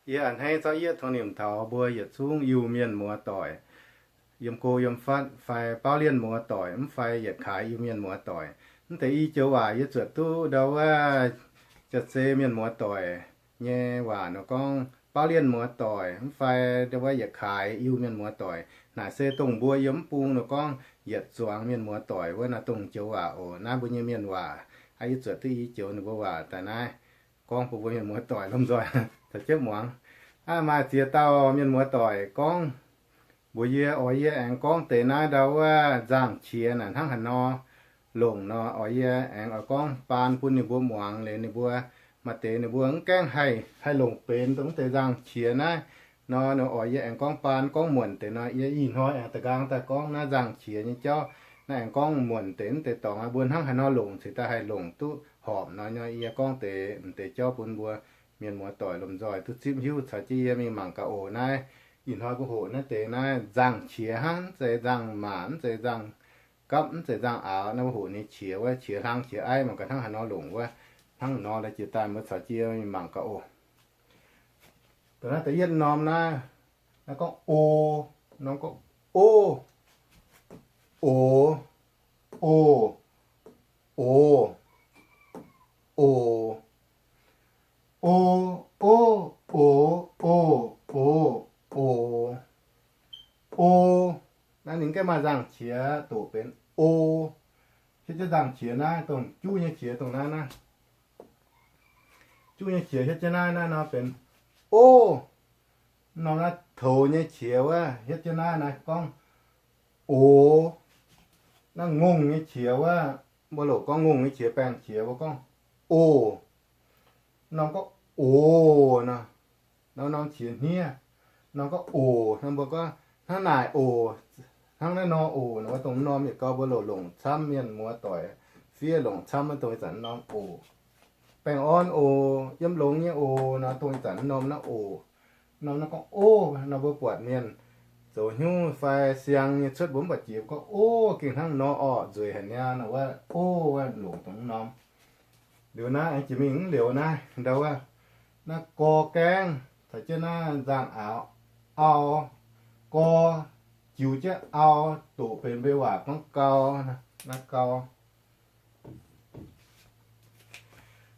Yie a'hneiv zorqv yietv tongx nimc taux mbuo yietc zungv Iu-Mienh muoz-doic, yiem go yiem fatv fai baauv lienh muoz-doic mv fai yietc kaaix Iu-Mienh muoz-doic. Mv deix i joux waac yie zuotc duqv ndau wuov jaav-zei mienh muoz-doic nyei waac nor gorngv baauv lienh muoz-doic mv fai ndau wuov yietc kaaix Iu-Mienh muoz-doic naaic se dongh mbuo yiem mv bung nor gorngv yietc zuangx mienh muoz-doic wuov naaiv dongh joux waac oc. Naaiv mbuo nyei mienh waac, yie zuotc duqv i joux ninh mbuo waac daaih naaiv gorngv bun mbuo mienh muoz-doic lomh nzoih caux jienv muangx. Aa, maaih ziex dauh mienh muoz-doic gorngv mbuox yie, oix yie aengx gorngv deix naaiv ndau wuov nzangc-qiex naaic hnangv haaix nor longc nor, oix yie aengx oix gorngv baan bun ninh mbuo muangx liuz ninh mbuo, maaih deix ninh mbuo mv gaengh haih, haih longc benx dongh mv deix nzangc-qiex naaiv nor, oix yie aengx gorngv baan gorngv muonc deix nor, yie ih hnoi aengx da'nqaang daaih gorngv naaiv nzangc-qiex nyei jauv. Naaiv aengx gorngv muonc deix mv deix dorngx mbuo hnangv haaix nor longc cingx daaih haih longc duqv horpc nor, yie gorngv deix m'deix jauv bun mbuo mienh muoz-doic lomh nzoih duqv zipv hiuv caux jienv yie mingh mangc gaax oc. Naaiv ih hnoi mbuo hoqc naaiv deix naaiv nzangc-qiex hnangv, mv zeiz nzangc-maac, mv zeiz nzangc-gapv, mv zeiz nzangc-aaux. Naaiv mbuo hoqc nyei qiex wuov, qiex hlang qiex aiv mangc gaax hnangv haaix nor longc wuov. Hnangv nor la'jiex daaih mbuo caux jienv mingh mangc gaax oc. Dongh naaiv da'yietv norm naaiv, naaiv gorngv o, norm gorngv o, o, o, o, o, o, o, o, o, o, o. Naaiv ninh gaengh maaih nzangc-qiex doqc benx o. Hietv jienv nzangc-qiex naaiv, dongh juv nyei qiex dongh naaiv naaiv. Juv nyei qiex hietv jienv naaiv, naaiv nor benx o. Norm naaiv toux nyei qiex wuov hietv jienv naaiv, naaiv gorngv ox. Naaiv ngongh nyei qiex wuov, mbuo loc gorngv ngongh nyei qiex, baengh qiex mbuo gorngv oc. Norm gorngv oc nor, norm, norm qiex hniev. Norm gorngv oc nor mbuo gorngv hnangv naaic oc, hnangv naaiv nor oc nor, dongh norm yietc gau mbuo loc longc camv, mienh muoz-doic fiev longc camv dongh ih zanc norm oc. Baengh orn oc, yiem longx nyei oc nor, dongh ih zanc norm naaiv oc. Norm naaiv gorngv o nor, mbuo buatc mienh zoux hnyouv fai siang nyei cuotv mbuo mv baac jiex gorngv o, gengh hnangv nor orqc, nzueic haic niaa nor wuov o wuov longc dongh norm. Liuz naaiv aengx jiex mingh mv liuz naaiv ndau wuov, naaiv gor gaengh caux jienv naaiv nzangc-aaux, au, gor, jiux jienv au, doqc benx mbuo waac gorngv gau, naaiv gau.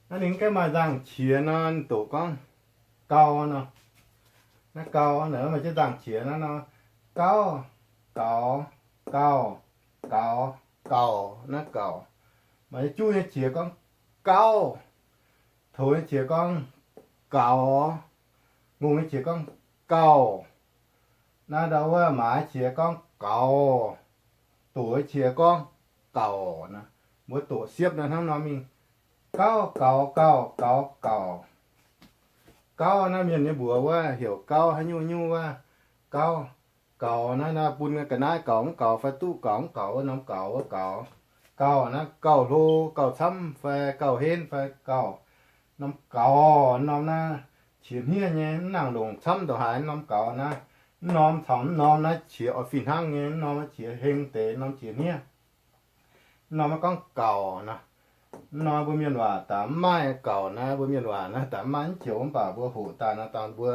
Naaiv ninh gaengh maaih nzangc-qiex nor, doqc gorngv gau nor. Naaiv gau naaic maaih jienv nzangc-qiex naaiv nor, gauv, gaux, gauh, gaux, gauh, naaiv gauh. Maaih juv nyei qiex gorngv gauv, toux nyei qiex gorngv gaux, ngongh nyei qiex gorngv gauh. Naaiv ndau wuov maaz qiex gorngv gaux, doqc nyei qiex gorngv gauc nor. Mbuo doqc siepv nor hnangv nor mingh, gauv, gaux, gauh, gaux, gauc. Gauv naaiv mienh nyei mbuox wuov heuc gauv haaix nyungc nyungc wuov, gauv, gaux naaiv, naaiv bun ga'naaiv gaux mv gaux fai duqv gaux mv gaux wuov norm gaux wuov gaux. Gauh naaiv gauh hlo, gauh camv fai gauh henv fai gauh. Norm gaux norm naaiv qiex hniev nyei, mv nangc longc camv ndongc haaix norm gaux naaiv. Mv norm caux mv norm naaiv qiex oix fih hnangv nyei, mv norm qiex heng deix, norm qiex hniev. Mv norm naaiv gorngv gaux nor. Mv norm mbuo mienh waac daaih mv maaih gaux naaiv, mbuo mienh waac naaiv daaih mv maaih mv joux, mv baac mbuo hoqc daaih nor, dangh mbuo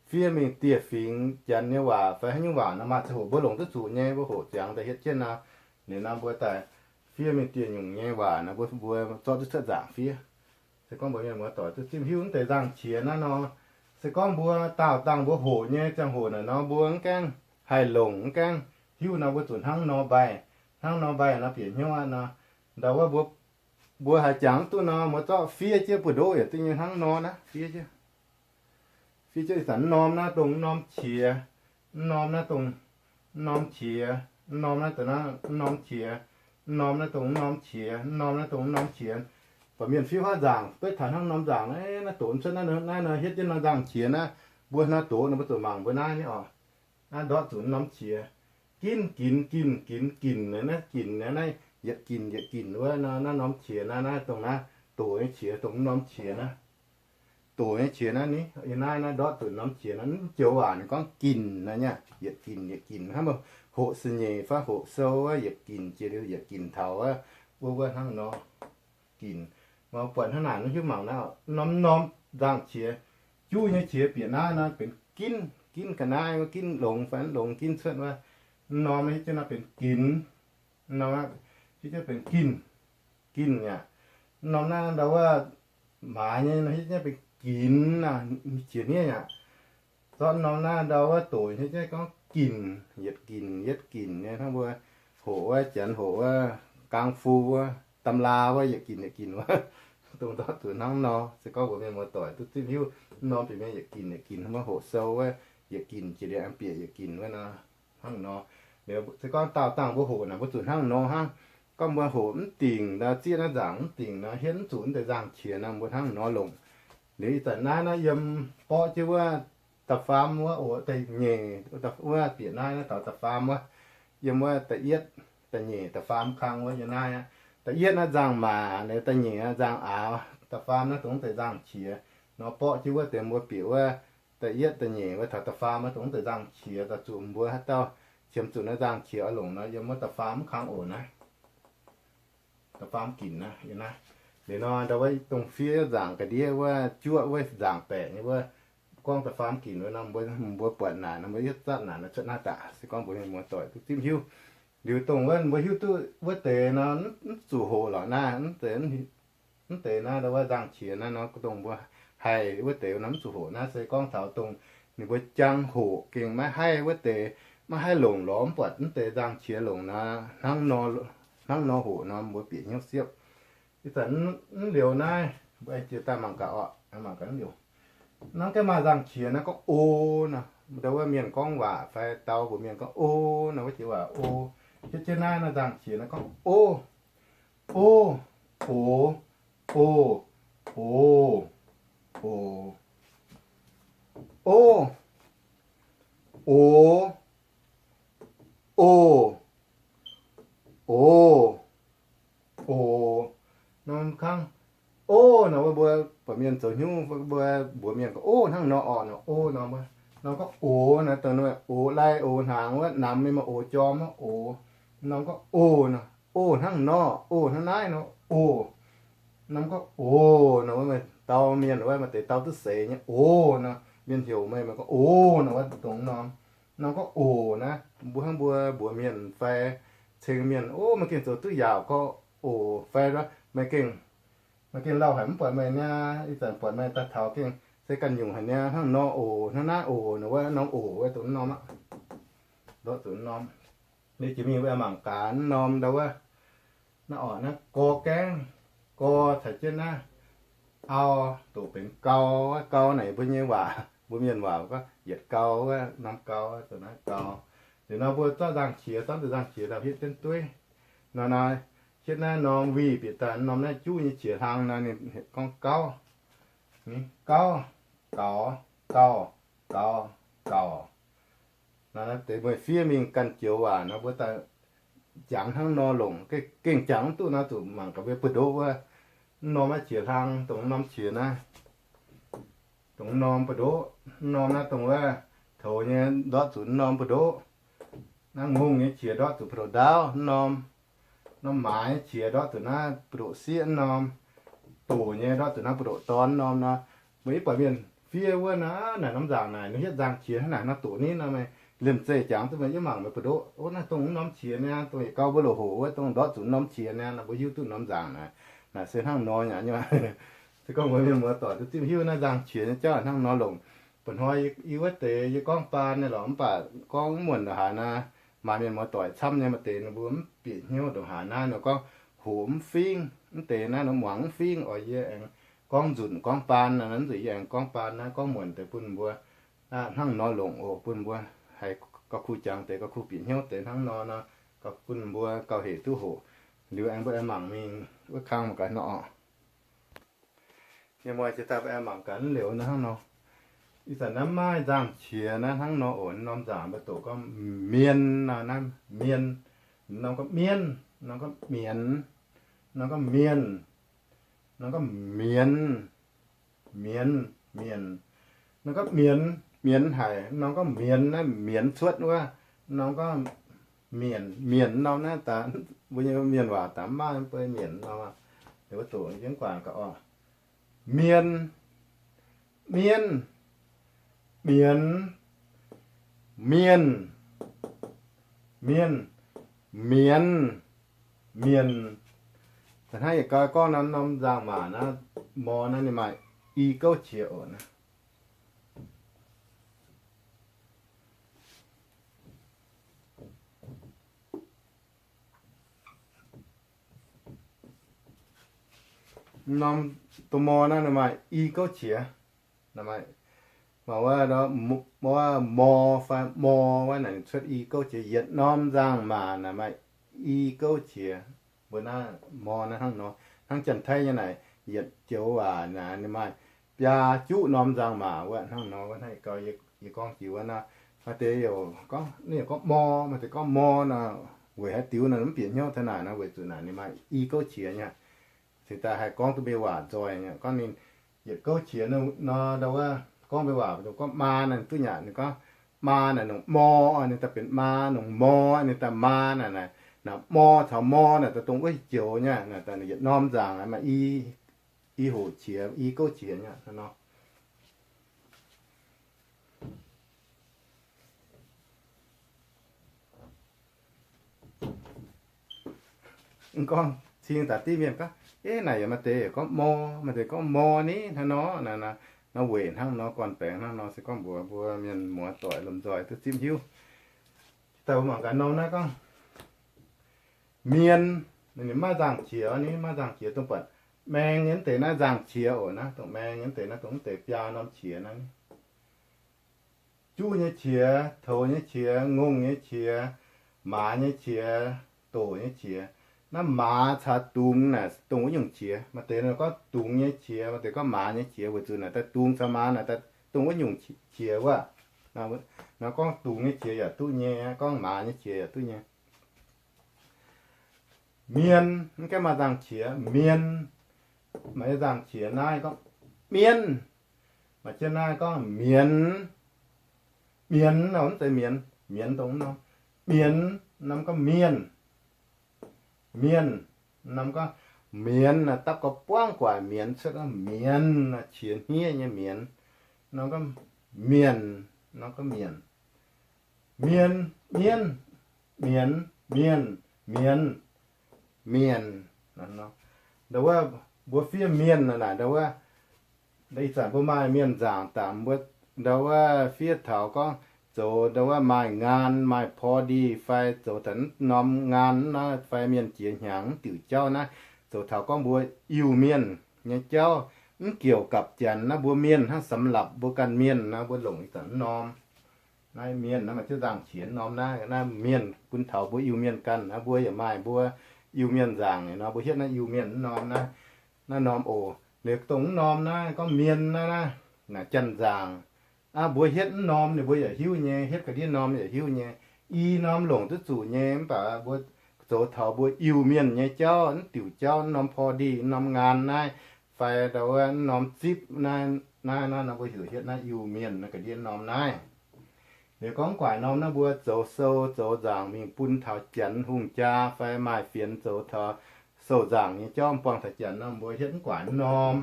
fiev mingh dieh fingx Janx nyei waac fai haaix nyungc waac nor, maaih ziangh hoc mbuo longc duqv zuqc nyei, mbuo hoqc ziangx daaih hietv jienv nor, liuz nor mbuo daaih fiev mingh dieh nyungc nyei waac nor, mbuo, mbuo zorqv duqv cuotv nzaangc fiev. Se gorngv mbuo mienh muoz-doic duqv zipv hiuv mv deix nzangc-qiex naaiv nor, se gorngv mbuo daauh dangh mbuo hoqc nyei ziangh hoc naaic nor, mbuo mv gaengh haih longc, mv gaengh hiuv nor, mbuo zuqc hnangv nor mbaih, hnangv nor mbaih nor bieqc hnyouv aqv nor. Ndau wuov mbuo, mbuo haiz jangx mv duqv nor, mbuo zorqv fiev jienv buoz-ndoqv yaac duqv nyei hnangv nor naaiv fiev jienv. Fiev jienv ih zanc mv norm naaiv dongh mv norm qiex, mv norm naaiv dongh mv norm qiex, mv norm naaiv dongh naaiv mv norm qiex, mv norm naaiv dongh mv norm qiex, mv norm naaiv dongh mv norm qiex. Baac mienh fiev huaav nzaangc beiv taux hnangv norm nzaangc naaiv, naaiv doqc mv cuotv naaiv, naaiv nor hietv jienv norm nzangc-qiex naaiv, mbuo nor doqc nor mbuo zuqc mangc mbuo naaiv nyei oc. Naaiv ndortv zuqc mv norm qiex. Ginv, ginx, ginx, ginx, ginx, naaiv ginx, naaiv yietc ginx yietc ginx wuov, naaiv norm qiex naaiv, naaiv dongh naaiv doqc nyei qiex, dongh mv norm qiex naaiv. Doqc nyei qiex naaiv ni, yie naaiv, naaiv ndortv zuqc norm qiex naaiv, mv joux waac ninh gorngv ginx naaiv nyei, yietc ginx yietc ginx. Hnangv mbuo hoqc sinyeic fai hoqc sou wuov, yietc ginx jiex liuz yietc ginx taux wuov, wuov, wuov hnangv nor. Ginx. Mv buatc hnangv naaic, mv hiuv mangc naaiv, norm, norm nzangc-qiex juv nyei qiex bieqc naaiv nor benx ginv, ginv ga'naaiv wuov, ginv longx fai longx ginv cuotv wuov. M'norm hietv jienv nor benx ginx. M'norm hietv jienv benx ginh, ginh aqv. M'norm naaiv ndau wuov maaiz nyei nor hietv jienv benx ginx, qiex hniev aqv. Zorqv m'norm naaiv ndau wuov doqc hietv jienv gorngv ginc, yietc ginc yietc ginc nyei hnangv mbuo hoqc wuov, janx hoqc wuov, กังฟู wuov, ตำรา wuov, yietc ginc yietc ginc wuov. Dongh ndortv zuqc hnangv nor, se gorngv mbuo mienh muoz-doic duqv zipv hiuv, m'norm bieqc mienh yietc ginc yietc ginc hnangv mbuo hoqc sou wuov, yietc ginc jiex liuz aengx bieqc yietc ginc wuov nor, hnangv nor. Liuz se gorngv daauh dangh mbuo hoqc naaic mbuo zuqc hnangv nor hnangv. Gorngv mbuo hoqc mv dingc nor, zieqv naaiv nzaangc mv dingc nor, hietv mv zuqc mv deix nzangc qiex nor, mbuo hnangv nor longc. Liuz ih zanc naaiv naaiv yiem borqv jienv wuov da'faam wuov oc, da'nyeic wuov bieqc naaiv naaiv taux da'faam wuov, yiem wuov da'yietv, da'nyeic, da'faam kang wuov yiem naaiv aqv. Da'yietv naaiv nzangc-maac, liuz da'nyeic nzangc-aaux, da'faam naaiv dongh mv deix nzangc qiex nor, borqv jienv wuov deix mbuo bieqc wuov da'yietv, da'nyeic wuov taux da'faam wuov dongh mv deix nzangc qiex, daaih zuqc mbuo haaix dauh qiemx zuqc naaiv nzangc qiex oix longc nor, yiem wuov da'faam kang oc naaiv. Da'faam ginc naaiv, yiem naaiv. Liuz nor ndau wuov dongh fiev nzaangc ga'ndiev wuov, juoqv wuov nzaangc baeqc nyei wuov, gorngv da'faam ginc wuov nor, mbuo, mbuo buatc naaic nor, mbuo yietv zatv naaic nor cuotv naaiv daaih. Se gorngv mbuo mienh muoz-doic duqv zipv hiuv. Liuz dongh wuov mbuo hiuv duqv wuov deix nor, mv zuqc hoqc lorqc naaiv, mv deix naaiv ndau wuov nzangc qiex naaiv nor, dongh mbuo haih wuov deix nor mv zuqc hoqc naaiv. Se gorngv taux dongh ninh mbuo jangx hoqc gengh maiv haih wuov deix, maiv haih longc lorz mv buatc mv deix nzangc qiex longc nor, hnangv nor, hnangv nor hoqc nor mbuo bieqc hnyouv siepv. Ih zanc mv liuz naaiv mbuo aengx jiex daaih mangc gaax orqc, mangc gaax mv liuz. Norm gaengh maaih nzangc qiex naaiv gorngv o nor, ndau wuov mienh gorngv waac fai dau mbuox mienh gorngv o nor, wuov jiex waac o. Hietv jienv naaiv nor nzangc qiex naaiv gorngv o, o, oc, o, oc, oc, o, oc, o, oc, oc. Norm kangv o nor, mbuo buatc mienh zoux hnyouv, mbuo mbuox mienh gorngv o hnangv nor orqc nor, o nor, norm gorngv oc nor, dongh oc lai oc hnaangx wuov, namx mingh maaih oc jorm wuov oc. Norm gorngv o nor, o hnangv nor, o hnangv naaiv nor, oc. Norm gorngv oc nor, dau mienh wuov maaih deix dau duqv seix nyei oc nor, mienh heuc meih, meih gorngv oc nor, wuov dongh norm. Norm gorngv oc naaiv, mbuo hnangv mbuo mbuox mienh fai ceng mienh, o, meih gengh zoux duqv yaauc gorngv oc fai meih gengh, meih gengh lauh haic mv buatc meih niaa, ih zanc buatc meih daaih taux gengh se ganh nyungc haic niaa, hnangv nor oc, hnangv naaiv oc nor, wuov norm oc wuov dongh norm aqv. Ndortv zuqc norm. Liuz jiex mingh mbuo mangc gaax norm ndau wuov, naaiv orqc naaiv gor gaengv, gor caux jienv naaiv au, doqc benx gau, gau naaic mbuo nyei waac, mbuo mienh waac gorngv yietc gau wuov, norm gau, dongh naaiv gau. Liuz nor mbuo zorqv nzangc qiex, zorqv deix nzangc qiex daaih hietv jienv dueiv. Nor naaiv hietv naaiv norm wih bieqc daaih norm naaiv juv nyei qiex hlang nor ninh gorngv gauv, gauv, gaux, gauh, gaux, gaux. Naaiv deix meih fiev mingh ganh joux waac nor mbuo daaih jangx hnangv nor longc, gengh jangx mv duqv nor zuqc mangc gaax mbuo buoz-ndoqv wuov, mv norm naaiv qiex hlang, dongh norm qiex naaiv, dongh norm buoz-ndoqv, mv norm naaiv dongh wuov toux nyei ndortv zuqc mv norm buoz-ndoqv. Naaiv ngongh nyei qiex ndortv zuqc buoz-ndoqv ndaauv, mv norm, norm maaiz nyei qiex ndortv zuqc naaiv buoz-ndoqv sieqv, mv norm doqc nyei ndortv zuqc naaiv buoz-ndoqv dorn, mv norm nor. Meih mv buatc mienh fiev wuov nor, naaic norm nzaangc naaic, ninh hietv nzangc qiex hnangv naaic nor doqc ninh nor, meih liemh zeih jangx duqv, meih yiem mangc meih buoz-ndoqv, o, naaiv dongh mv norm qiex niaa, dongh yietc gau mbuo loc hoqc wuov, dongh ndortv zuqc norm qiex niaa, naaic mbuo hiuv duqv norm nzaangc naaic. Naaic se hnangv nor nyei. Se gorngv mbuo mienh muoz-doic duqv zipv hiuv naaiv nzangc qiex nyei jauv hnangv nor longc. Mba'hnoi yie wuov deix yie gorngv baan nyei lorqc, mv baac gorngv mv muonc ndongc haaix naaiv, maaih mienh muoz-doic camv nyei, maaih deix ninh mbuo mv bieqc hnyouv ndongc haaix naaiv nor gorngv hoqc mv fingv, mv deix naaiv nor muangx mv fingv oc. Yie aengx gorngv nzunc gorngv baan, naaiv nzunc yie aengx gorngv baan naaiv gorngv muonc deix bun mbuo hnangv nor longc oc, bun mbuo haih gauh kuh jangx deix, gauh kuh bieqc hnyouv deix hnangv nor nor, gauh bun mbuo gauh hec duqv hoqc. Liuz aengx mbuo aengx mangc mingh wuov kang mangc gaax nor oc. Mienh muoz-doic daaih mbuo aengx mangc gaax liuz nor hnangv nor. Ih zanc naaiv maaih nzangc qiex naaiv hnangv nor oc, norm nzangc mbuo doqc gorngv mien nor, naaiv mien, norm gorngv mien, norm gorngv mienx, norm gorngv mienh, norm gorngv mienx, mienx, mienx, norm gorngv mienx, mienx haic, norm gorngv mienx naaiv mienx cuotv wuov, norm gorngv mienc, mienc norm naaiv daaih, mbuo nyei mienh waac daaih mv maaih mbuo mienc norm aqv. Liuz mbuo doqc jienv guangc gaax oc. Mien, mienv, mienx, mienh, mienh, mienx, mienh. Hnangv yietc gau gorngv norm, norm nzangc-maac naaiv, mor naaiv ninh maaih i gouv qiex oc naaiv. Norm domh mor naaiv ninh maaih i gouv qiex. Maaih wuov, wuov mor fai mor wuov naaic ninh cuotv i gouv qiex. Yietc norm nzangc-maac naaic maaih i gouv qiex. Mbuo naaiv mor naaiv hnangv nor, hnangv Janx-Taiv nyei naaic yietc joux waac naaic ninh maaih biaa juqv norm nzangc-maac wuov hnangv nor. Wuov hnangv yie gorngv jiex wuov naaiv, maaih deix youc gorngv, ninh youc gorngv mor, maaih deix gorngv mor nor, weic haaix diuc nor mv bieqc hnyouv taux naaic nor, weic zuqc naaic ninh maaih i gouv qiex nyei. Cingx daaih haih gorngv duqv mbuo waac nzoih nyei. Gorngv ninh yietc gouv qiex nor, ndau wuov gorngv mbuo waac gorngv maa naaic duqv nyei. Ninh gorngv maa naaic nongc mor, ninh daaih benx maa, nongc mor ninh daaih maa naaic, naaic mor caux mor naaic daaih dongh wuov joux nyei. Naaic daaih yietc norm nzangc maaih i, i hoqc qiex, i gouv qiex nyei nor. Gorngv cing daaih div mienh gorngv, Eix, naaic yaac maaih deix gorngv mor, maaih deix gorngv mor ni hnangv nor. Naaiv weic hnangv nor, gorn-baengx hnangv nor, se gorngv mbuox mbuo mienh muoz-doic lomh nzoih duqv zipv hiuv. Daaih mbuo mangc gaax norm naaiv gorngv mienh, ninh maiv nzangc-qiex ni, maiv nzangc-qiex dongh buatc maeng nyei deix naaiv nzangc-qiex oc. Naaiv dongh maeng nyei deix naaiv, dongh deix biaa norm qiex naaiv ni. Juqv nyei qiex, toux nyei qiex, ngongh nyei qiex, maaz nyei qiex, doc nyei qiex. Naaiv maaz caux dungz naaic dongh wuov nyungc qiex. Maaih deix gorngv dungz nyei qiex, maaih deix gorngv maaz nyei qiex, weic zuqc naaic daaih dungz caux maaz naaic daaih dongh wuov nyungc qiex wuov. Naaiv gorngv dungz nyei qiex yaac duqv nyei, gorngv maaz nyei qiex yaac duqv nyei. Mienh, mv gaengh maaih nzangc-qiex, mienh. Maaih nyei nzangc-qiex naaiv gorngv mienv. Maaih jienv naaiv gorngv mienx. Mienx nor mv zeiz mienx, mienx dongh norm. Mienx norm gorngv mienh. Mienh norm gorngv mienx, dapv gau buangv guaic mienx cuotv, mienx, qiex hniev nyei mienx. Norm gorngv mienh, norm gorngv mienh. Mienh, mienv, mienx, mienh, mienx, mienh. Ndau wuov mbuo fiev mienh naaic, ndau wuov ih zanc mbuo maaih mienh nzaangc daaih, mbuo ndau wuov fiev taux gorngv zoux ndau wuov maaih ngaan, maaih พอดี fai zoux taux norm ngaan naaiv fai mienh jiex hnyangx mv diuc jauv naaiv, zoux taux gorngv mbuo Iu-Mienh nyei jauv, mv giouc gapv Janx naaiv, mbuo mienh hnangv, สำหรับ mbuo ganh mienh naaiv, mbuo longc ih zanc norm naaiv mienh naaiv maaih jienv nzangc-qiex norm naaiv. Naaiv mienh bun taux mbuo Iu-Mienh ganh naaiv, mbuo yaac maaih mbuo Iu-Mienh nzaangc nor, mbuo hietv naaiv Iu-Mienh norm naaiv. Naaiv norm oc. Liuz dongh mv norm naaiv gorngv mienh naaiv naaiv, naaic janx-nzaangc. Aa, mbuo hietv mv norm ninh mbuo yaac hiuv nyei, hietv ga'ndiev norm yaac hiuv nyei. I norm longc duqv zuqc nyei, mv baac mbuo zoux taux mbuo Iu-Mienh nyei jauv, mv diuc jauv, mv norm พอดี, mv norm ngaan naaiv, fai ndau wuov mv norm zipv naaiv, naaiv, naaiv nor mbuo heuc hietv naaiv Iu-Mienh naaiv ga'ndiev norm naaiv. Liuz gorngv guaic norm naaiv mbuo zoux sou zoux nzaangc mingh bun taux Janx hungh jaa fai maaih fienx zoux taux sou nzaangc nyei jauv buangh taux Janx nor, mbuo hietv mv guaic mv norm.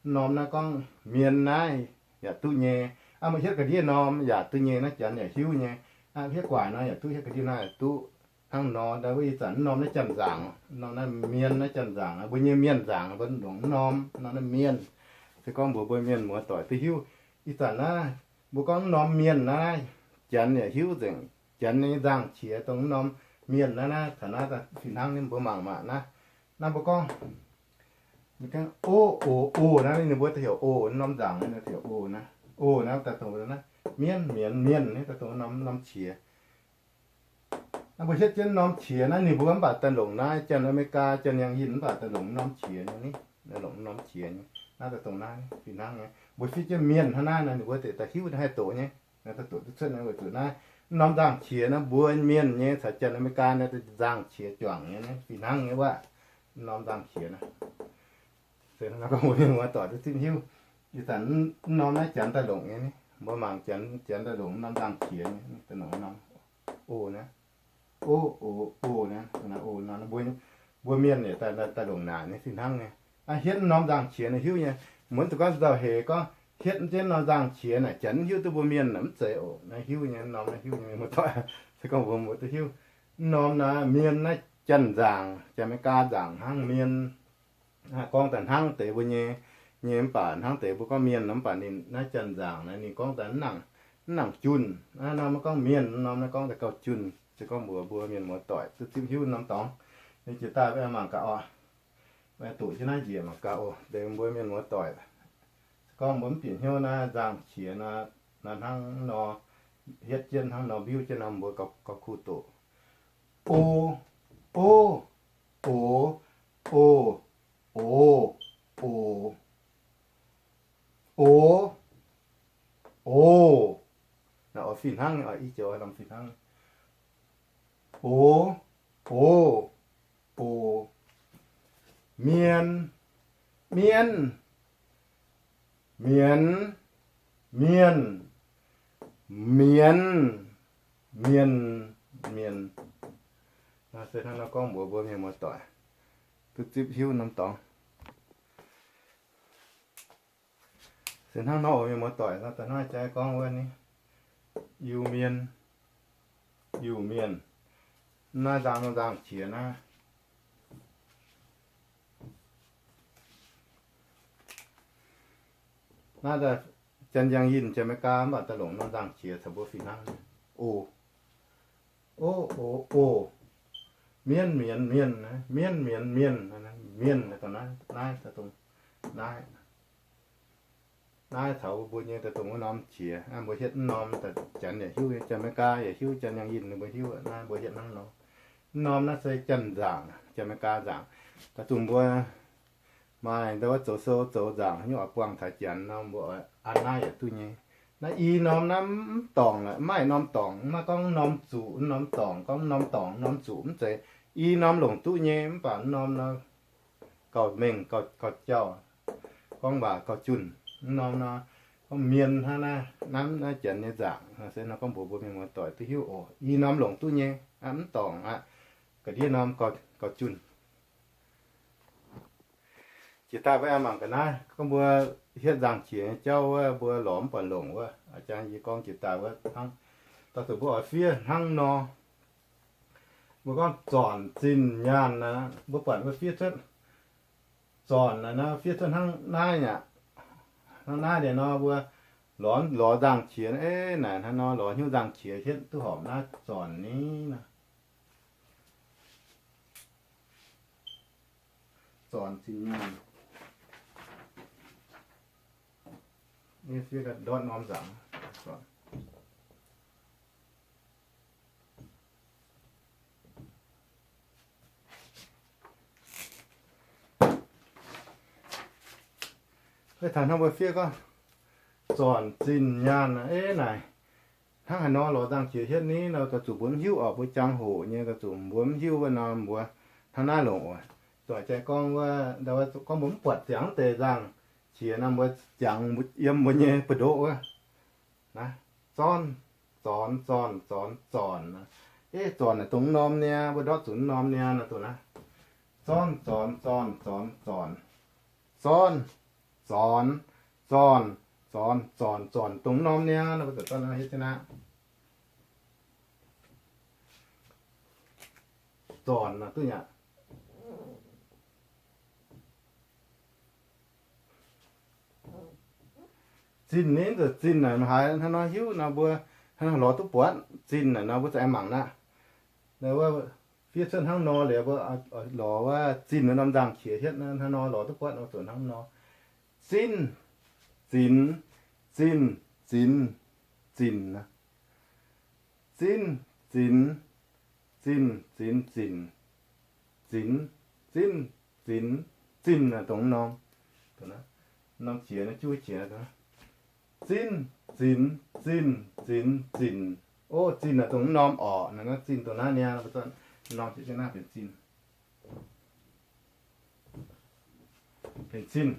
Mv norm naaiv gorngv mienh naaiv yaac duqv nyei. Aa, mbuo hietv ga'ndiev norm yaac duqv nyei, naaiv Janx yaac hiuv nyei. Aa, hietv guaic nor yaac duqv, hietv ga'ndiev nor yaac duqv. Hnangv nor, ndau wuov ih zanc mv norm naaiv janx-nzaangc, mv norm naaiv mienh naaiv janx-nzaangc, mbuo nyei mienh nzaangc mbuo ndongc mv norm, mv norm naaiv mienh. Se gorngv mbuox mbuo mienh muoz-doic duqv hiuv. Ih zanc naaiv mbuo gorngv mv norm mienh naaiv, Janx yaac hiuv nzengc. Janx nyei nzangc-qiex dongh mv norm mienh naaiv, naaiv taux naaiv fih hnangv nyei, mbuo mangc maah naaiv. Naaiv mbuo gorngv o, o, o naaiv, ninh mbuo daaih heuc o, norm nzaangc naaiv daaih heuc o naaiv. O naaiv daaih dongh naaiv, mienv, mienx, mienh naaiv daaih dongh norm, norm qiex. Naaiv mbuo hietv jienv norm qiex naaiv, ninh mbuo mv baac daaih longc naaiv, Janx Aa^me^li^gaa, Janx Yangh Yinh mv baac daaih longc norm qiex nyei ni, longc norm qiex nyei. Naaiv daaih dongh naaiv fih hnangv nyei. Mbuo fiev jienv mienh hnangv naaiv nor, ninh mbuo deix daaih hiuv haih doqc nyei. Naaiv daaih doqc duqv cuotv naaiv weic zuqc naaiv mv norm nzangc-qiex naaiv, mbuo mienh nyei caux Janx Aa^me^li^gaa naaiv daaih nzangc-qiex juangc nyei, fih hnangv nyei wuov. Mv norm nzangc-qiex naaiv, se gorngv mbuo mienh muoz-doic duqv zipv hiuv. Ih zanc mv norm naaiv Janx daaih longc nyei ni, mbuo mangc Janx, Janx daaih longc mv norm nzangc-qiex nyei, daaih longc mv norm o naaiv. O, o, o naaiv, o nor mbuo, mbuo mienh yaac daaih, daaih longc naaic nyei fih hnangv nyei. Aa, hietv mv norm nzangc-qiex naaiv hiuv nyei. Muonz zuqc gorngv nzauh heix gorngv hietv jienv nor nzangc-qiex naaic, janx mv hiuv duqv mbuo mienh naaic mv zeiz oc. Naaiv hiuv nyei, norm naaiv hiuv nyei, muoz-doic. Se gorngv mbuo mbuo duqv hiuv, norm naaiv mienh naaiv Janx nzangc, Janx-Meigaa nzangc hnangv, mienh. Gorngv daaih hnangv deix mbuo nyei, nyei mv baac hnangv deix mbuo gorngv mienh nor, mv baac ninh naaiv Janx nzangc naaiv ninh gorngv daaih mv nangc, mv nangc junh. Naaiv norm gorngv mienh, norm naaiv gorngv daaih gauh junh. Se gorngv mbuox mbuo mienh muoz-doic duqv zipv hiuv norm dorngx, ninh jiex daaih mangc gaax oc. Doqc jienv naaiv njiec mangc gaax oc, deix mbuo mienh muoz-doic. Se gorngv mbuo mv bieqc hnyouv naaiv nzangc-qiex nor, hnangv nor, hietv jienv hnangv nor, mbiuv jienv nor, mbuo gauh kuh doqc. O, o, o, o, o, o, o, o. Naaiv oix fih hnangv, oix i joux lamh fih hnangv. O, o, o. Mien, mienh, mienx, mienh, mienx, mienh, mienh. Naaiv se hnangv nor gorngv mbuox mbuo mienh muoz-doic duqv zipv hiuv norm dorngx. Se hnangv nor oc mienh muoz-doic, da'hnangv jaa gorngv wuov ni, Iu-Mienh, Iu-Mienh. Naaiv nzangc, nzangc-qiex naaiv, naaiv daaih Janx-Yangh-Yinh, Janx-Meigaa mv baac daaih longc norm nzangc-qiex caux mbuo fih hnangv. O, o, o, o. Mienv, mienx, mienh, mienv, mienx, mienh, mienh, dongh naaiv, naaiv, dongh naaiv. Naaiv caux mbuo nyei daaih dongh wuov norm qiex, mbuo hietv mv norm, Janx yaac hiuv, Janx-Meigaa yaac hiuv, Janx-Yangh-Yinh ninh mbuo hiuv, naaiv mbuo hietv hnangv nor. Mv norm naaiv se Janx nzangc, Janx-Meigaa nzangc. Daaih dongh mbuo maaih ndau wuov zoux sou zoux nzangc nyungc oix buangh taux Janx nor, mbuo oix an naaiv yaac duqv nyei. Naaiv i norm naaiv mv dorngc lorqc, mv maaih norm dorngc, mv maaih gorngv norm zuqc norm dorngc, gorngv norm dorngc norm zuqc mv zeiz. I norm longc duqv nyei, mv baac mv norm nor gauh mengh, gauh, gauh jauh, gorngv waac gauh junh. Mv norm nor, gorngv mienh hnangv naaiv, naaiv, naaiv Janx nyei nzangc, se nor gorngv mbuox mbuo mienh muoz-doic duqv hiuv oc. I norm longc duqv nyei, mv dorngc aqv. Ga'ndiev norm gauh, gauh junh. Jiex daaih mbuo aengx mangc ga'naaiv, gorngv mbuo hietv nzangc-qiex nyei jauv wuov, mbuo lorz mv buatc longc wuov, a'jang yie gorngv jiex daaih wuov hnangv. Daaih zuqc mbuo oix fiev hnangv nor. Mbuo gorngv zornc, zinh, nyaanh naaic, mbuo buatc mbuo fiev cuotv zornc naaic nor, fiev cuotv hnangv naaiv aqv. Hnangv naaiv liuz nor, mbuo lorz, lorz nzangc-qiex, ei, naaic hnangv nor lorz hnyouv nzangc-qiex hietv duqv horpc naaiv zornc ni nor. Zornc, zinh, nyaanh. Fiev ndortv norm nzangc. Taux hnangv mbuo fiev gorngv zornc, zinh, nyaanh, ei naaic, hnangv haaix nor lorz nzangc-qiex hietv ni nor, daaih zuqc mbuo mv hiuv oc. Mbuo jangx-hoc nyei daaih zuqc mbuo mv hiuv wuov nor, mbuo hnangv naaiv longc oc. Zuqc jai gorngv wuov, gorngv mbuo mv buatc ziangx deix nzangc-qiex nor, mbuo jangx yiem mbuo nyei buoz-ndoqv wuov. Naaiv, zornv, zornx, zornc, zornx, zornc. Ei, zornc naaic dongh norm niaa, mbuo ndortv zuqc norm niaa nor dongh naaiv. Zornv, zornx, zornc, zornx, zornc. Zornv, zornx, zornc, zornc, zornc, zornc dongh norm niaa nor, mbuo zuqc zornv hietv jienv naaiv. Zornc naaic duqv nyei aqv. Zinh ninh zuqc zinh naaic haaix hnangv nor hiuv nor mbuo hnangv nor lorz duqv buatc. Zinh naaic nor mbuo za'gengh mangc naaiv. Wuov fiev cuotv hnangv nor liuz mbuo lorz wuov zinh wuov norm nzangc-qiex hietv hnangv nor lorz duqv buatc nor zuqc hnangv nor. Zinv, zinx, zinh, zinx, zinx. Zinv, zinx, zinh, zinx, zinx. Zinv, zinx, zinx, zinx naaic dongh norm, norm qiex, juv qiex. Zinv, zinx, zinh, zinx, zinx. O, zinh naaic dongh norm orqc. Naaiv zinh dongh naaiv niaa, norm qiex jienv naaiv benx zinh. Benx zinh.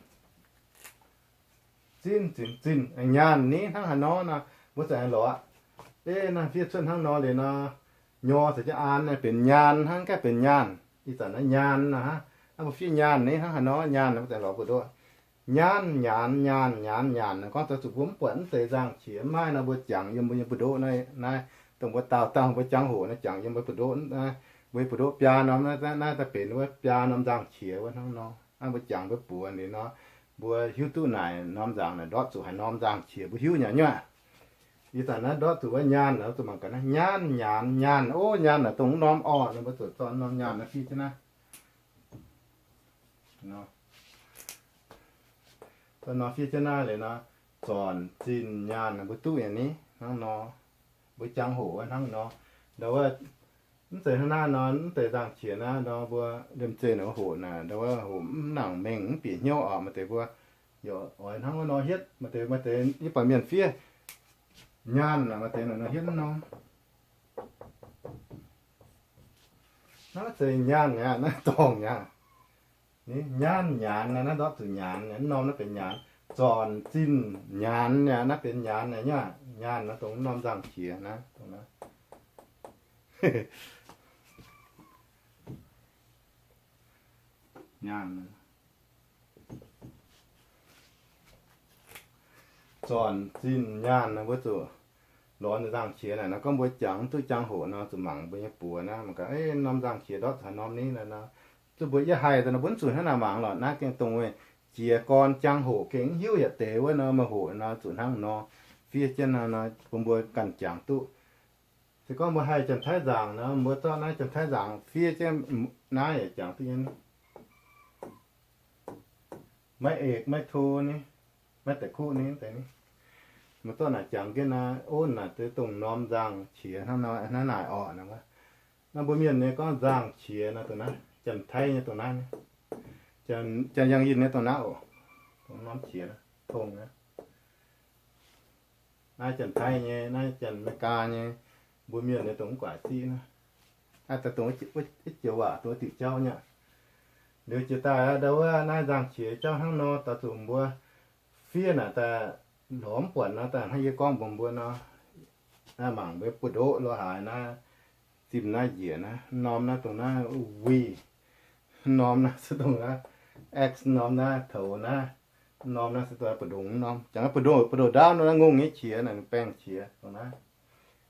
Zinv, zinx, zinh. Nyaanh ni hnangv haaix nor nor, mbuo za'gengh lorz aqv. Ei, naaiv fiev cuotv hnangv nor liuz nor, nyor caux jienv aan naaiv benx nyaanh hnangv, gaengh benx nyaanh. Ih zanc naaiv nyaanh nor hnangv. Mbuo fiev nyaanh ni hnangv haaix nor, nyaanh mbuo za'gengh lorz buoz-ndoqv. Nyaanh, nyaanx, nyaanh, nyaanx, nyaanx. Gorngv daaih zuqc mbuo mv buatc mv deix nzangc-qiex mv maaih nor, mbuo jangx yiem mbuo nyei buoz-ndoqv naaiv, naaiv dongh mbuo daauh dauh mbuo jangx hoc naaiv jangx yiem mbuo buoz-ndoqv naaiv, mbuo nyei buoz-ndoqv biaa norm naaiv, naaiv daaih benx wuov biaa norm nzangc-qiex wuov hnangv nor. Aav, mbuo jangx mbuo buoz liuz nor, mbuo hiuv duqv naaic norm nzangc naaic ndortv zuqc haaix norm nzangc-qiex, mbuo hiuv nyei nyuav. Ih zanc naaiv ndortv zuqc wuov nyaanh naaic, zuqc mangc gaax naaiv nyaanh, nyaanx, nyaanh, o, nyaanh naaic dongh norm orqc, ninh mbuo zuqc zorqv norm nyaanh naaiv fiev jienv naaiv. Zorqv norm fiev jienv naaiv liuz nor, zornc, zinh, nyaanh, mbuo duqv nyei ni hnangv nor. Mbuo jangx hoc wuov hnangv nor. Ndau wuov, mv zeiz hnangv naaiv nor, mv deix nzangc-qiex naaiv nor, mbuo liemh zeih naaic hoc naaic, ndau wuov hoc mv nangc mengh mv bieqc hnyouv oc. Maaih deix mbuo yaac oix hnangv wuov nor hietv, maaih deix, maaih deix yie buatc mienh fiev nyaanh naaic, maaih deix naaic nor hietv mv norm. Naaiv zeiz nyaanh aqv, naaiv dorngc aqv. Nyaanh, nyaanx naaiv, naaiv ndortv zuqc nyaanx, mv norm naaiv benx nyaanx. Zornc, zinh, nyaanx naaiv, naaiv benx nyaanx naaiv nyuav. Nyaanh naaiv dongh mv norm nzangc-qiex naaiv, dongh naaiv. Nyaanh, zornc, zinh, nyaanh naaiv mbuo zuqc lorz nzangc-qiex naaic nor, gorngv mbuo jangx mv duqv jangx hoc nor, zuqc mangc mbuo nyei buoz naaiv, mangc gaax, norm nzangc-qiex ndortv haaix norm ni naaiv nor. Zuqc mbuo yie haih daaih nor mbuo mv zuqc hnangv naaic mangc lorqc. Naaiv gengh dongh jiez gorn jangx hoc gengh mv hiuv yietc deix wuov nor, meih hoc nor zuqc hnangv nor fiev jienv nor, bun mbuo ganh jangx duqv. Se gorngv mbuo haih Janx-Taiv nzangc nor, mbuo zorqv naaiv Janx-Taiv nzangc fiev jienv naaiv yaac jangx duqv nyei. Maiv eix maiv to ni, maiv deix kuv ni, deix ni. Mbuo zorqv naaic jangx jienv naaiv, o, naaic deix dongh norm nzangc-qiex hnangv nor, hnangv naaic orqc. Naaiv mbuo mienh nyei gorngv nzangc-qiex nor, dongh naaiv Janx-Taiv nyei dongh naaiv, Janx-Yangh Yinh nyei dongh naaiv oc. Dongh norm qiex tongh naaiv. Naaiv Janx-Taiv nyei, naaiv Janx-Meigaa nyei, mbuo mienh nyei dongh mv guaax siqv naaiv. Naaiv daaih dongh wuov joux waac, dongh wuov diuc jauv nyei. Liuz jiex daaih ndau wuov naaiv nzangc-qiex jauv hnangv nor, daaih zuqc mbuo fiev naaic daaih lorz mv buatc nor, daaih hnangv yie gorngv mbuox mbuo nor, naaiv mangc mbuo buoz-ndoqv lo haaix naaiv, zimh naaiv njiec naaiv, norm naaiv dongh naaiv V, norm naaiv se dongh naaiv X, norm naaiv toux naaiv, norm naaiv se dongh naaiv buoz-ndongc norm. Jangx naaiv buoz-ndoqv, buoz-ndoqv ndaauv nor naaiv ngongh nyei qiex naaic, baengh qiex dongh naaiv.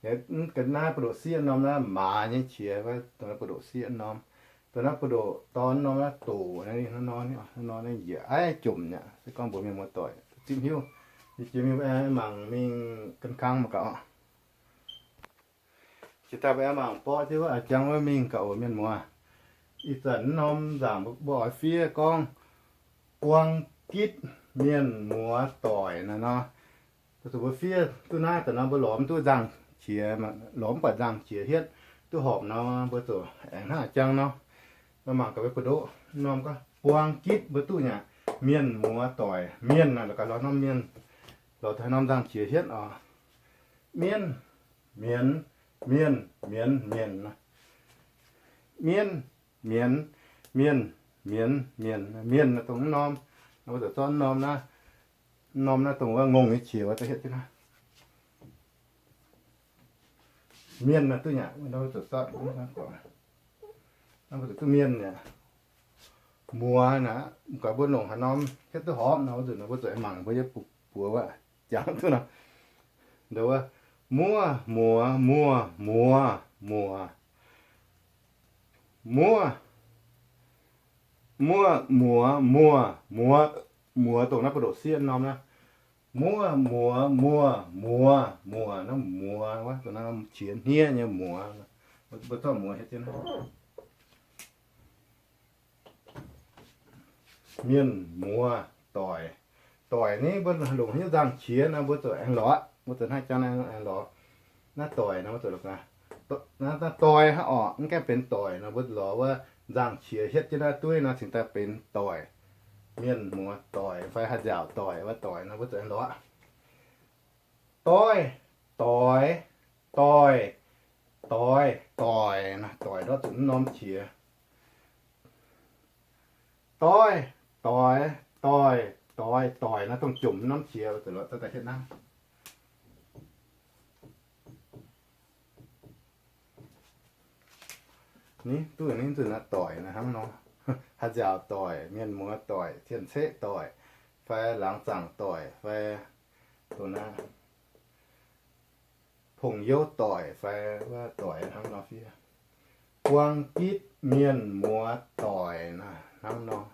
Naaiv ga'naaiv buoz-ndoqv sieqv norm naaiv maaz nyei qiex, dongh naaiv buoz-ndoqv sieqv norm. Dongh naaiv buoz-ndoqv dorn norm naaiv doqc naaiv, nor, nor naaiv njiec aiv jomc nyei. Se gorngv mbuox mienh muoz-doic zipv hiuv, yie jiex mingh mangc mingh gan kang mangc gaax oc. Jiex daaih mbuo aengx mangc borqv jienv wuov jangx wuov mingh gaax oc mienh muoz. Ih zanc norm nzaangc mbuo oix fiev gorngv buang gitv mienh muoz doic naaiv nor. Zuqc mbuo fiev duqv naaiv daaih nor, mbuo lorz mv duqv nzangc-qiex, lorz mv buatc nzangc-qiex hietv duqv horpc nor, mbuo zuqc aengx hnangv jangx nor. Mbuo mangc gaax mbuo buoz-ndoqv norm gorngv buang gitv mbuo duqv nyei aqv. Mienh muoz doic, mienh naaic la'gaax lorz norm mienh, lorz daaih norm nzangc-qiex hietv oc. Mienv, mienx, mienh, mienx, mienc. Mienv, mienx, mienh, mienx, mienc. Mienh naaiv dongh mv norm, mbuo zuqc zorqv norm naaiv, norm naaiv dongh wuov ngongh nyei qiex wuov daaih hietv jienv naaiv. Mienh naaiv duqv nyei aqv, mbuo zuqc zorqv, mbuo zuqc duqv mienh nyei aqv. Muoz naaiv, mv baac mbuo longc haaix norm hietv duqv horpc nor, mbuo zuqc, mbuo zuqc mangc mbuo nyei buoz wuov jangx duqv nor. Ndau wuov, muov, muoz, muoh, muoz, muoz. Muov, muoz, muoz, muoz, muoz dongh naaiv buoz-ndoqv sieqv norm naaiv. Muov, muoz, muoh, muoz, muoz, naaiv muoz wuov, dongh naaiv qiex hniev nyei muoz. Mbuo zorqv muoz hietv jienv naaiv. Mienh muoz doic. Doic ni mbuo longc haaix nyungc nzangc-qiex nor, mbuo zuqc aengx lorz, mbuo zuqc hnangv jangx naaiv aengx lorz. Naaiv doic nor, mbuo zuqc lorz, naaiv doic hnangv orqc, mv gaengh benx doic nor, mbuo lorz wuov nzangc-qiex hietv jienv naaiv dueiv nor cingx daaih benx doic. Mienh muoz doic fai haaix nziaauc doic, wuov doic nor, mbuo zuqc aengx lorz. Doiv, doix, doic, doix, doic, doic ndortv zuqc mv norm qiex. Doiv, doix, doic, doix, doic nor dongh jomc mv norm qiex, zuqc lorz daaih hietv naaiv. Ni duqv ninh zuqc naaiv doic naaiv hnangv nor. Haaix nziaauc doic, mienh muoz doic, cien-ceqv doic, fai laangz zaangc doic fai, dongh naaiv pong-youv doic fai wuov doic hnangv nor fiev. Buang gitv mienh muoz doic naaiv hnangv nor.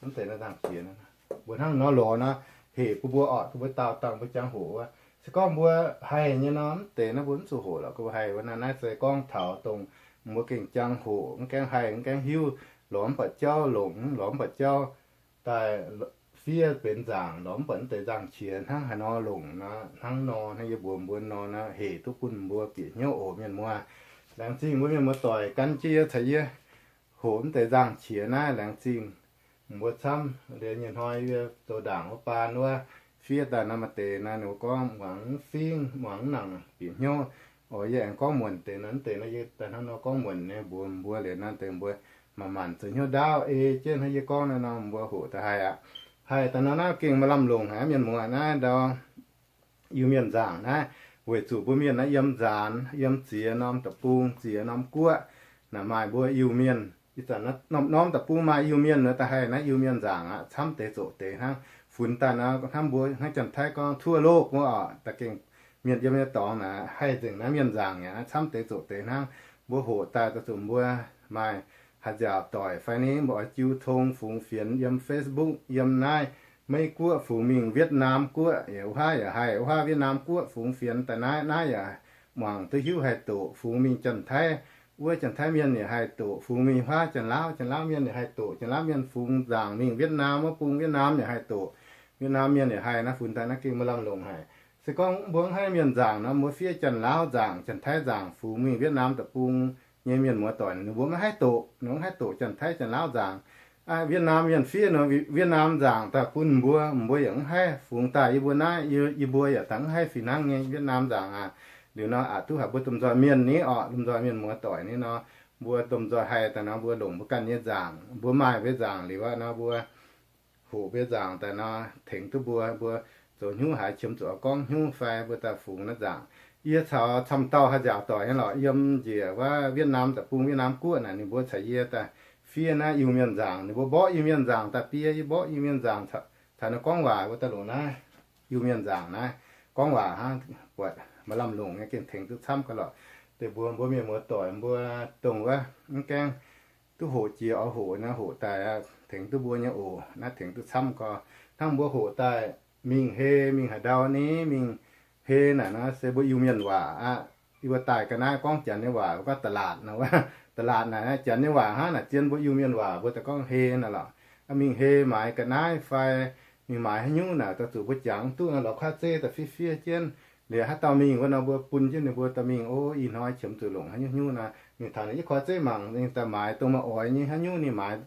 Mv deix naaiv nzangc qiex, mbuo hnangv nor lorz nor, hec bun mbuo orqc, bun mbuo daauh dangh mbuo jangx hoc wuov. Se gorngv mbuo haih nyei nor, mv deix naaiv mbuo mv zuqc hoqc lorqc. Mbuo haih wuov naaiv, naaiv se gorngv taux dongh mbuo gengh jangx hoc, mv gaengh haih, mv gaengh hiuv, lorz mv buatc jauv longc, lorz mv buatc jauv daaih fiev benx nzaangc, lorz mv buatc mv deix nzangc qiex hnangv haaix nor longc nor, hnangv nor, hnangv yie mbuox mbuo nor, naaiv hec duqv bun mbuo bieqc hnyouv oc mienh muoz. Laengz zingh mbuo mienh muoz doic gan jienv yie caux yie hoqc mv deix nzangc qiex naaiv. Laengz zingh mbuo camv. Liuz nyei hnoi yie zoux ndaangc wuov baan wuov, fiev daaih naaiv maaih deix naaiv, ninh mbuo gorngv muangx mv fingv, muangx mv nangc bieqc hnyouv. Oc, yie aengx gorngv muonc deix naaiv, mv deix naaiv yie daaih hnangv nor gorngv muonc nyei mbuox mbuo liuz naaiv deix mbuo manc-manc zoux hnyouv ndaauv ei jienv hnangv yie gorngv naaiv nor, mbuo hoqc daaih haih aqv. Haih daaih nor naaiv gengh maaih lamh longc haic mienh muoz naaiv ndau Iu-Mienh nzaangc naaiv, weic zuqc mbuo mienh naaiv yiem nzaanx, yiem ziex norm deic-bung, ziex norm guoqv, naaic maaih mbuo Iu-Mienh. Ih zanc norm-norm deic-bung maaih Iu-Mienh nor, da'haih naaiv Iu-Mienh nzaangc aqv, camv deix zoqc deix hnangv. Funx daaih nor hnangv mbuo hnangv Janx-Taiv gorngv ทั่วโลก wuov oc, da'gengh mienh yiem nyei dorngx naaic haih nzengc naaiv mienh nzaangc aqv, camv deix zoqc deix hnangv. Mbuo hoqc daaih daaih zuqc mbuo maaih haaix nziaauc doic fai ni, mbuo oix jiu tong fungx fienx yiem Facebook, yiem naaiv Meiv Guoqv fungx mingh Wietv^naam Guoqv, yaac wuov haav yaac haih, wuov haav Wietv^naam Guoqv fungx fienx daaih naaiv, naaiv yaac muangc duqv hiuv haih doqc, fungx mingh Janx-Taiv, wuov Janx-Taiv mienh yaac haih doqc, fungx mingh wuov haav Janx-Laauv, Janx-Laauv mienh yaac haih doqc, Janx-Laauv mienh fungx nzaangc mingh Wietv^naam wuov bung, Wietv^naam yaac haih doqc, Wietv^naam mienh yaac haih naaiv funx daaih naaiv gengh maaih lamh longc haic. Se gorngv mbuo mv haih mienh nzaangc nor, mbuo fiev Janx-Laauv nzaangc, Janx-Taiv nzaangc, fungx mingh Wietv^naam deic-bung nyei mienh muoz doic ninh mbuo maiv haih doqc, ninh mbuo maiv haih doqc Janx-Taiv Janx-Laauv nzaangc. Wietv^naam mienh fiev nor, Wietv^naam nzaangc daaih bun mbuo, mbuo yaac mv haih fungx daaih yie mbuo naaiv, yie mbuo yaac dangh mv haih fih hnangv nyei Wietv^naam nzaangc aqv. Liuz nor aqc duqv haic mbuo domh nzoih mienh ni orqc, domh nzoih mienh muoz doic ni nor, mbuo domh nzoih haih daaih nor mbuo longc mbuo ganh nyei nzaangc, mbuo maaih mbuo nzaangc liuz aqv nor mbuo hoqc mbuo nzaangc daaih nor tengx duqv mbuo, mbuo zoux hnyouv haaix qiemx zuqc gorngv hnyouv fai mbuo daaih fungx naaiv nzaangc. Yie caux camv dauh haaix nziaauc doic nyei lorqc, yiem njiec wuov Wietv^naam deic-bung, Wietv^naam Guoqv naaic, ninh mbuo caux yie daaih fiev naaiv Iu-Mienh nzaangc. Ninh mbuo mborqv Iu-Mienh nzaangc daaih biei, yie mborqv Iu-Mienh nzaangc caux, caux ninh gorngv waac, mbuo daaih longc naaiv Iu-Mienh nzaangc naaiv gorngv waac hnangv, buatc maaih lamh longc nyei, gengh tengx duqv camv gauh lorqc. Deix mbuo, mbuo mienh muoz doic mbuo dongh wuov mv gaengh duqv hoqc jiex oix hoqc naaiv hoqc daaih tengx duqv mbuo nyei oc. Naaiv tengx duqv camv gau. Hnangv mbuo hoqc daaih mingh hei, mingh haaix ndau ni, mingh hei naaic nor se mbuo Iu-Mienh waac aqv. Yie mbuo daaih ga'naaiv gorngv Janx nyei waac gorngv ตลาด nor wuov. ตลาด naaic Janx nyei waac hnangv naaic, zien mbuo Iu-Mienh waac mbuo daaih gorngv hei naaic lorqc. Mingh hei maaiz ga'naaiv fai mingh maaiz haaix nyungc naaic, daaih zuqc mbuo jangx duqv nor lorz kuaaiv zeiv daaih fiev fiev jienv. Liuz haaix dauh mingh wuov nor mbuo bun jienv ninh mbuo daaih mingh, o, ih hnoi qiemx zuqc longc haaix nyungc nyungc naaic, mingh taux naaic yie kuaaiv zeiv mangc, ninh daaih maaiz dongh meih oix nyei haaix nyungc ninh maaiz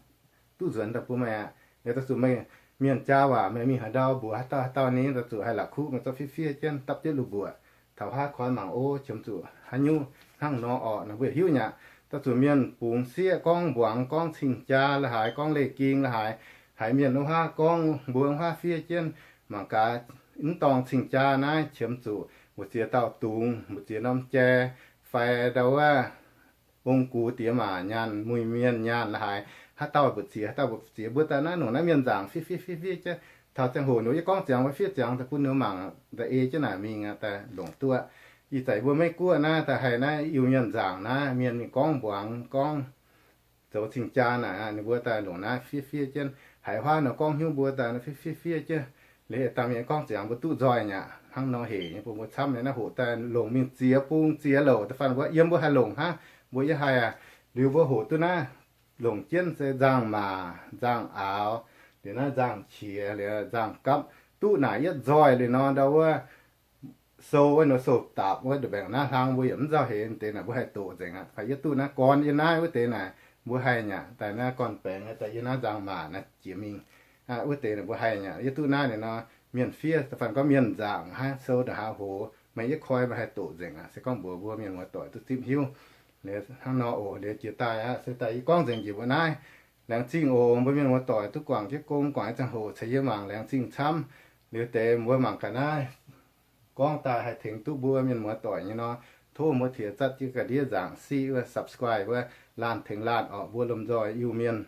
duqv nzuonx daaih bun meih aqv. Liuz daaih zuqc meih mienh jaa waac meih mingh haaix ndau mbuox haaix dauh haaix dauh ni, daaih zuqc haih la'kuqv meih zorqv fiev fiev jienv dapv jienv lu mbuoqc. Taux haaix koi mangc, o, qiemx zuqc haaix nyungc hnangv nor orqc, naaic mbuo hiuv nyaqc. Daaih zuqc mienh bungx sieqv gorngv mbuangz, gorngv cing-jaa la'haaix, gorngv leiz-ging la'haaix, haiz mienh wuov haav gorngv mbuo wuov haav fiev jienv mangc gaax, mv dorngh cing-jaa naaiv qiemx zuqc mbu'ziex dauh dungz, mbu'ziex norm jai, fai ndau wuov ong-gux diex maac nyaanh, muiz-mienh nyaanh la'haaix, haaix dauh mbu'ziex, haaix dauh mbu'ziex, mbuo daaih naaiv longc naaiv mienh nzaangc fiev fiev fiev fiev jienv. Taux ziangh hoc ninh yie gorngv ziangx mbuo fiev ziangx daaih bun ninh mangc daaih ei jienv naaic mingh daaih longc duqv. Ih zanc mbuo Meiv Guoqv naaiv daaih haih naaiv Iu-Mienh nzaangc naaiv, mienh mingh gorngv mbuangz gorngv zoux cing-jaa naaic, ninh mbuo daaih longc naaiv fiev fiev jienv. Haiz huaav nor gorngv hnyouv mbuo daaih fiev fiev fiev jienv. Liuz dangh mienh gorngv ziangx mbuo duqv nzoih nyaqc hnangv nor hec nyei bun mbuo camv nyei. Naaiv hoqc daaih longc mingh ziex bung ziex louc da'faanh mbuo yiem mbuo haih longc hnangv, mbuo yie haih aqv. Liuz mbuo hoqc duqv naaiv longc jienv se nzangc-maac, nzangc-aaux, liuz naaiv nzangc-qiex, liuz nzangc-gapv, duqv naaic yietv nzoih liuz nor ndau wuov sou wuov nor, sou dapc wuov, mbaengc naaiv hlang mbuo yaac mv nzauh heix deix naaic mbuo haih doqc nzengc aqv. Fai yie duqv naaiv gorn yie naaiv wuov deix naaic mbuo haih nyaqc, daaih naaiv gorn-baengx daaih yie naaiv nzangc-maac naaiv jiex mingh wuov deix naaic mbuo haih nyaqc. Yie duqv naaiv ninh nor, mienh fiev da'faanh gorngv mienh nzaangc hnangv, sou ndongc haaix hoz meih yietv koi meih haih doqc nzengc aqv. Se gorngv mbuox mbuo mienh muoz doic duqv zipv hiuv. Liuz hnangv nor oc. Liuz jiex daaih aqv, se daaih yie gorngv nzengc njiec mbuo naaiv. Laengz zingh oc. Mbuo mienh muoz doic duqv guangc jienv gong, guangc nyei ziangh hoc caux yie mangc, laengz zingh camv. Liuz deix mbuo mangc ga'naaiv gorngv daaih haih tengx duqv mbuo mienh muoz doic nyei nor, tov mbuo tiex zatv jienv ga'ndiev nzaangc siqv wuov subscribe wuov laanh tengx laanh orqc. Mbuo lomh nzoih Iu-Mienh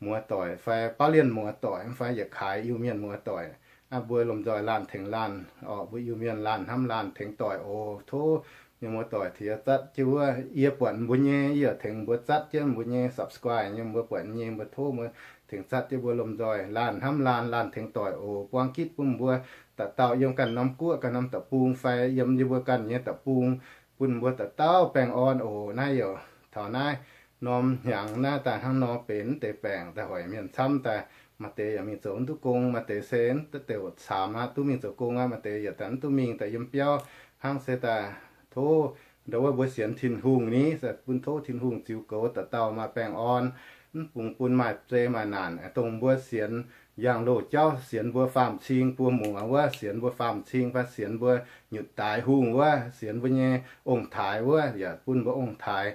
muoz-doic fai bauv lienh muoz-doic fai yietc kaaix Iu-Mienh muoz-doic, mbuo lomh nzoih laanh tengx laanh orqc, mbuo Iu-Mienh laanh hnamv laanh tengx doic oc. Tov mienh muoz-doic tengx zatv jienv wuov, yie buatc mbuo nyei, yie tengx mbuo zatv jienv mbuo nyei subscribe nyei, mbuo buatc nyei, mbuo tov mbuo tengx zatv jienv mbuo lomh nzoih laanh hnamv laanh, laanh tengx doic oc. Buang gitv bun mbuo dauh dauh yiem ganh norm guoqv, ganh norm deic-bung fai yiem yie mbuo ganh nyei deic-bung, bun mbuo dauh dauh baengh orn oc. Naaiv yaac taux naaiv norm hnyangx naaiv daaih hnangv nor benx deix baengc daaih hoic mienh camv daaih. Maaih deix yaac mingh zoux mv duqv gong, maaih deix se mv deix caamx aqv, duqv mingh zoux gong aqv, maaih deix yaac daaih mv duqv mingh, daaih yiem biauv hnangv. Se daaih tov ndau wuov mbuo sienx Tin-Hungh ni, se bun tov Tin-Hungh ziux goux dauh dauh maaih baengh orn, mv bungx bun maaih zei maaih naanc, dongh mbuo sienx yangh loz jauv, sienx mbuo faam-cing buo muoz wuov, sienx mbuo faam-cing fai sienx mbuo nyutc daaix hungh wuov, sienx mbuo nyei ong-taaix wuov, yaac bun mbuo ong-taaix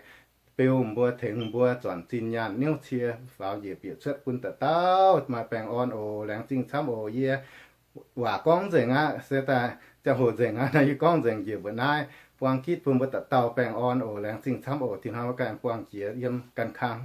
beu mbuo, tengx mbuo zuonc zinh nyaanh niouv cie faaux njiec bieqc cuotv bun dauh dauh maaih baengh orn oc. Laengz zingh camv oc. Yie waac gorngv nzengc aqv, se daaih ziangh hoc nzengc aqv, naaiv yie gorngv nzengc njiec mbuo naaiv. Buang gitv bun mbuo dauh dauh baengh orn oc. Laengz zingh camv oc. Tin-Hungh ganh buangh jiex yiem ganh kang.